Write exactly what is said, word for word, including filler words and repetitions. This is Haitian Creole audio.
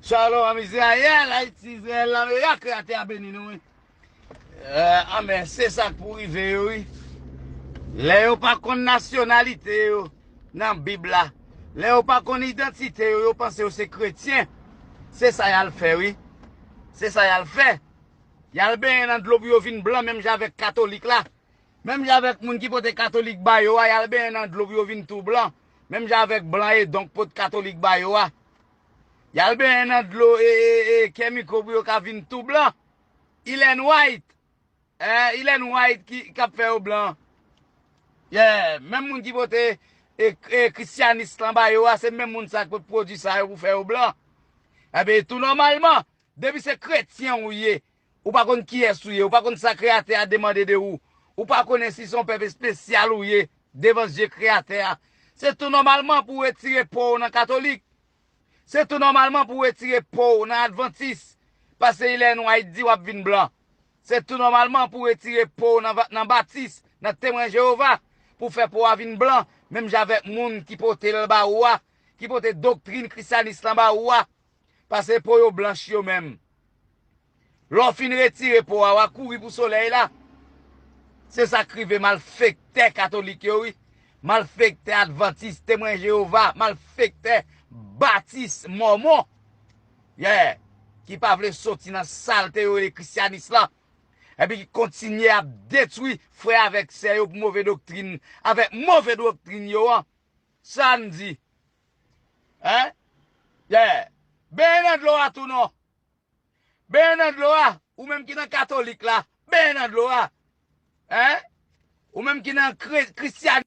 Shalom Izrayèl, Ayiti, Izrayèl, Lameri, Kreyatè a beni nou, wi. Eh, amèn, se sa k pou rive yo, wi. Lè yo pa konn nasyonalite yo nan Bib la, lè yo pa konn idantite yo, yo panse yo se kretyen. Se sa y al fè, wi. Se sa y al fè. Y al benyen nan dlo pou yo vin blan, menm jan avèk katolik la. Menm jan avèk moun ki pote katolik ba yo a, y al benyen nan dlo pou yo vin tou blan. Menm jan avèk blan e donk pot katolik ba yo a. Y al benyen nan dlo e, e, e, kèmiko pou yo ka vin tou blan. Ellen White. Eh, Ellen White ki, k ap fè yo blan. Yeah, menm moun ki pote e, e, kristyanis lan ba yo a, se menm moun sa ki pot pwodui sa yo pou fè yo blan. Ebyen, tou nòmalman, depi se kretyen ou ye, ou pa konn kiyès ou ye, ou pa konn sa Kreyatè a demande de ou, ou pa konnen si se yon pèp espesyal ou ye devan zye Kreyatè a, se tou nòmalman pou w retire po w nan katolik. Se tou nòmalman pou w retire po w nan advantis, paske Ellen White di w ap vin blan. Se tou nòmalman pou w retire po w nan, va- nan batis, nan temwen Jewova, pou fè po w a vin blan, menm jan avèk moun ki pote l ba ou a, ki pote doktrin kristyanis lan ba ou a, paske po yo blanch yo menm. Lè w fin retire po a, w a kouri pou solèy la. Se sa k rive malfektè katolik yo, wi. Malfektè advantis, temwen Jewova, malfektè batis, mòmon. Yeah. Ki pa vle soti nan salte yo rele kristyanis lan. Epi ki kontinye ap detwi frè avèk sè yo pou move doktrin, avèk move doktrin yo an. Sa n di? Hein? Yeah. Benyen nan dlo a tou non. Benyen nan dlo a, ou menm ki nan katolik la, benyen nan dlo a. Hein? Ou menm ki nan kre- kristyanis